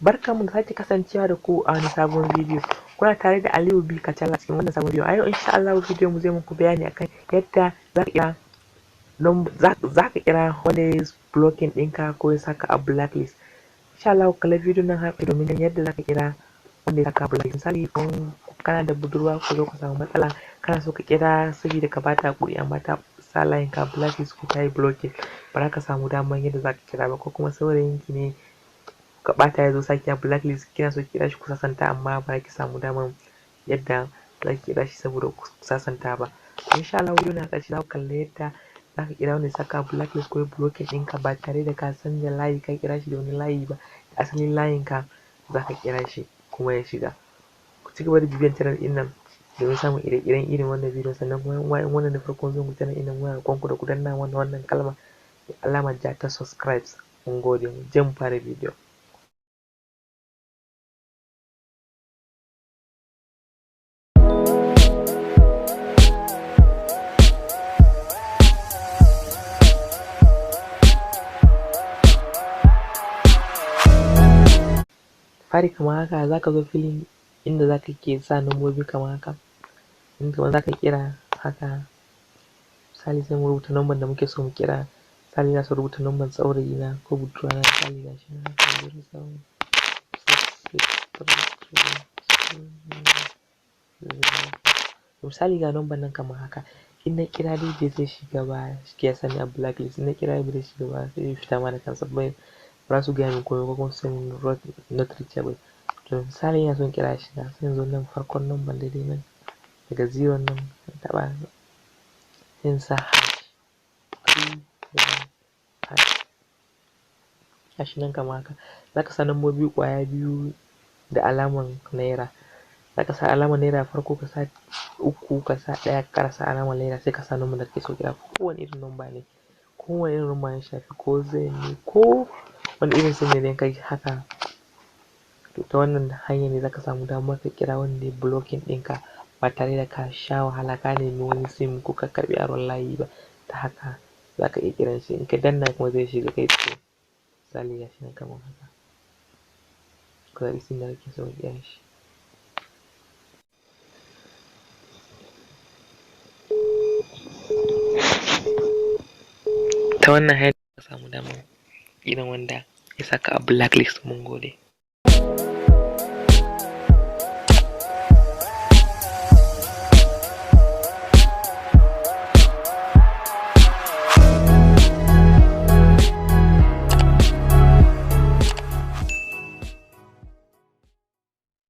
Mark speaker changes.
Speaker 1: Barkanmu da sake kasancewa da ku a wani sabon bidiyo. Kuna tare da Aliyu B Kacalla cikin wannan sabon bidiyo. A yau insha Allah bidiyon mu zai muku bayani akan yadda za ka kira wanda ya blocking ɗinka ko ya saka a blacklist. Insha Allah ku kalli bidiyon nan har domin ganin yadda za ka kira wanda ya saka a blacklist. Misali, kana da budurwa, ku zo ku samu matsala, kana so ka kira saboda ka bata haƙuri, amma ta sa layin ka blacklist ko ta yi blocking, ba za ka samu damar yadda za ka kira ba. Ko kuma saurayinki ne ka ɓata, ya zo saki a blacklist, kina so ki kira shi ku sasanta, amma ba za ki samu damar yadda za ki kira shi saboda ku sasanta ba. Insha Allah bidiyon na ƙarshe za ku kalli yadda za ka kira wanda ya saka blacklist ko ya blocking ɗinka ba tare da ka canza layi ka kira shi da wani layi ba, da asalin layin ka za ka kira shi kuma ya shiga. Ku ci gaba da bibiyan channel ɗin nan domin samun ire-iren irin wannan bidiyon. Sannan kuma yan uwa, in wannan ne farkon zuwan ku channel ɗin nan, muna roƙon ku da ku danna mana wannan kalma mai alamar ja ta subscribe. Mun gode, mu je mu fara bidiyo. Fari kamar haka, za ka zo filin inda za ka ke sa lambobi kamar haka, in kamar za ka kira haka. Misali, sai mu rubuta lambar da muke so mu kira. Misali, ina so rubuta lambar saurayi na ko budurwa na. Misali, ga shi nan haka, 07663320. Misali, ga lambar nan kamar haka. In na kira dai bai zai shiga ba, ya sani a blacklist. In na kira bai zai shiga ba, sai ya fita ma da kansa, bai ba su gaya min komai ko kuma su min not reachable. To, misali ina son kira shi, sai in zo nan farkon lambar, daidai nan daga zero nan, in taɓa, sai in sa #31#. Gashi nan kamar haka. Za ka sa lambobi ƙwaya biyu da alaman naira. Za ka sa alamar naira farko, ka sa uku, ka sa ɗaya, ka ƙara sa alamar naira, sai ka sa lambar da kake so kira. Kowane irin lamba ne, kowane irin lamba ya shafi ko Zain ne ko wani irin sim ne kai haka. To, ta wannan hanyar ne za ka samu damar ka kira wanda ya blocking ɗinka ba tare da ka sha wahala ka nemi wani sim ko ka karɓi aron layi ba. Ta haka za ka iya kiran shi, in ka danna kuma zai shiga kai tsaye. Misali, gashi nan kamar haka, ka zaɓi sim da kake so ka kira shi. Ta wannan hanyar ka samu damar kiran wanda ya saka a blacklist. Mun gode.